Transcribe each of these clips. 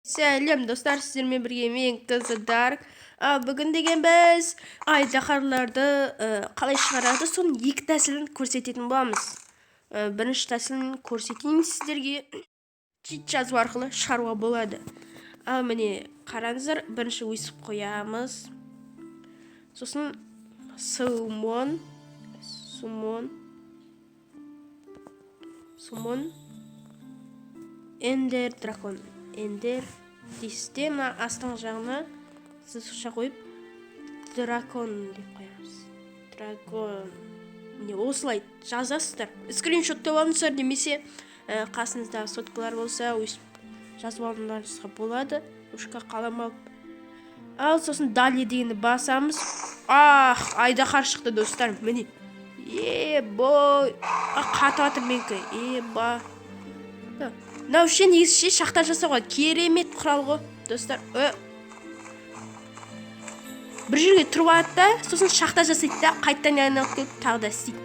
Сәлем достар, сіздермен бірге мен Кызы Дарк. Бүгін деген біз айдаһарларды қалай шығарады, соның екі тәсілін көрсететін боламыз. Бірінші тәсілін көрсетейін сіздерге. Чит жазу арқылы шығаруға болады. Ал міне қараңыздар, бірінші өсіп қоямыз. Сосын сумон, сумон, сумон, эндер дракон, эндер дейсіз мына астыңғы жағына сызықша қойып дракон деп қоямыз. Дракон. Міне осылай жазасыздар. Скриншоттап алыңыздар немесе қасыңыздағы соткалар болса өйстіп жазып алуларыңызға болады. Ручка қалам алып. Ал сосын далее дегенді басамыз. Ах, айдаһар шықты достар. Міне. Е-бой. Қатып жатыр менікі. Еба. Мынау ше негізі ше шахта жасауға керемет құрал ғой достар. Бір жерге тұрып алады да, сосын шахта жасайды да, қайтадан айналып келіп тағы да істейді.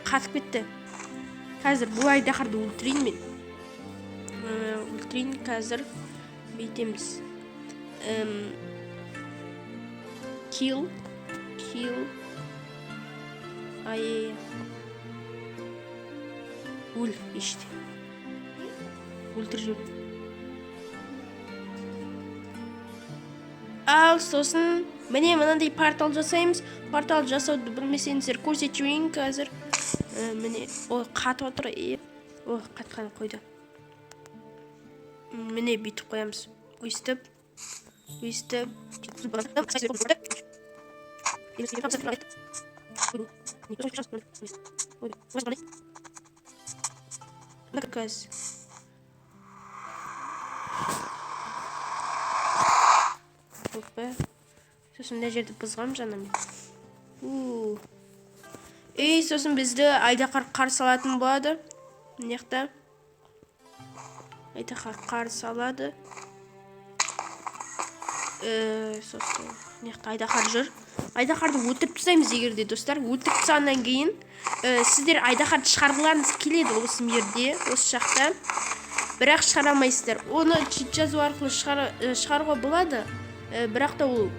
Қатып кетті. Қазір бұл айдаһарды өлтірейін мен. Өлтірейін қазір. Бүйтеміз. Kill, kill. Ай, өл, еште. Өлтіріп жібер. Ал сосын міне мынандай портал жасаймыз. Портал жасауды білмесеңіздер көрсетіп жіберейін қазір. Міне, ой, қатып отыр. Ой, қатқаны қойды. Міне бүйтіп қоямыз. Өйстіп, өйстіп. Қазір. Опа. Сосын мына жерді бұзғам жаңа мен. Ей, сосын бізді айдаһар қарсы алатын болады. Мына жақта. Айдаһар қарсы алады. Сосын мына жақта айдаһар жүр. Айдаһарды өлтіріп тастаймыз егер де достар. Өлтіріп тастағаннан кейін сіздер айдаһарды шығарғыларыңыз келеді осы жерде, осы жақта. Бірақ шығара алмайсыздар. Оны чит жазу арқылы шығаруға болады. Бірақ та ол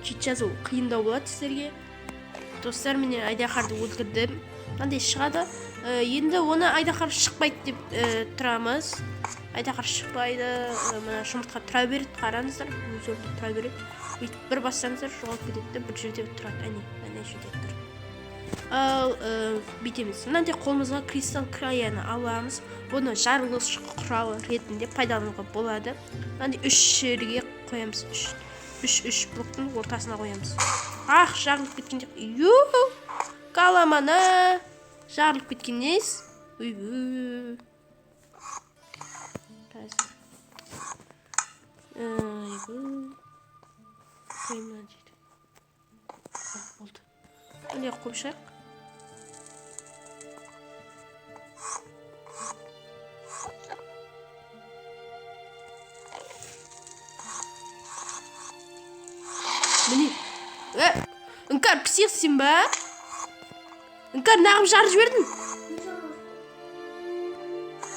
чит жазу қиындау болады сіздерге. Достар, міне айдаһарды өлтірдім. Мынандай шығады. Енді оны айдаһар шықпайды деп тұрамыз. Айдаһар шықпайды. Мына жұмыртқа тұра береді, қараңыздар. Өз орнында тұра береді. Бүйтіп бір бассаңыздар жоғалып кетеді де, бір жерде тұрады. Әне, әне жерде тұр. Ал бүйтеміз. Мынандай қолымызға кристалл краяны аламыз. Бұны жарылғыш құралы ретінде пайдалануға болады. Мынандай үш жерге қоямыз. Үш блоктың ортасына қоямыз. Ах, жарылып кеткен жоқ. Ю, каламана. Жарылып кеткен несі? Ойбу. Қазір. Ойбу. Қояйын мына жерге. Болды. Міне қойып шығайық. Міне. Іңкәр, псих сен ба? Іңкәр, нағып жарып жібердің.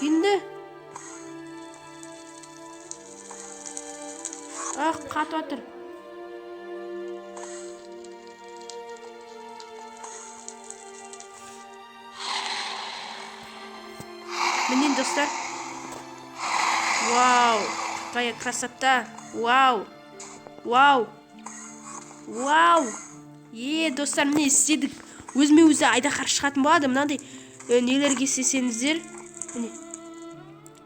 Енді. Ах, қатып жатыр. Міне, достар. Вау, какая красота. Вау. Вау. Вау. Достар, міне істедік. Өзіме өзі айдаһар шығатын болады. Мынандай нелерге істесеңіздер, міне.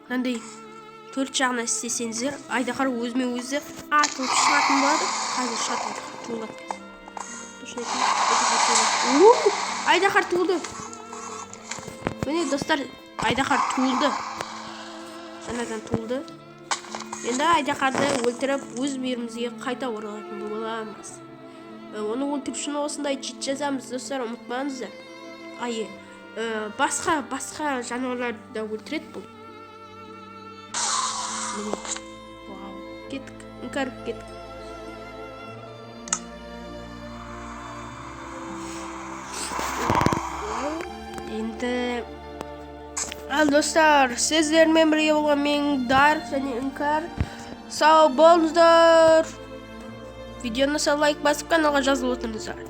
Мынандай төрт жағына істесеңіздер, айдаһар өзіме өзі атылып шығатын болады. Қазір шығады, айдаһар туылады. Точно айтайын, айдаһар туылады. Айдаһар туылды. Міне, достар, айдаһар туылды. Жаңадан туылды. Енді айдаһарды өлтіріп, өз мейірімізге қайта оралатын боламыз. Оны өлтіру үшін осындай чит жазамыз, достар, ұмытпаңыздар. Ай, басқа жануарларды да өлтіреді бұл. Міне. Вау, кеттік. Іңкәр, кеттік. Енді Ал, достар, сіздермен бірге болған мен, Дар және Іңкәр. Сау болыңыздар. Видеоны лайк басып, каналға жазылып отырыңыздар.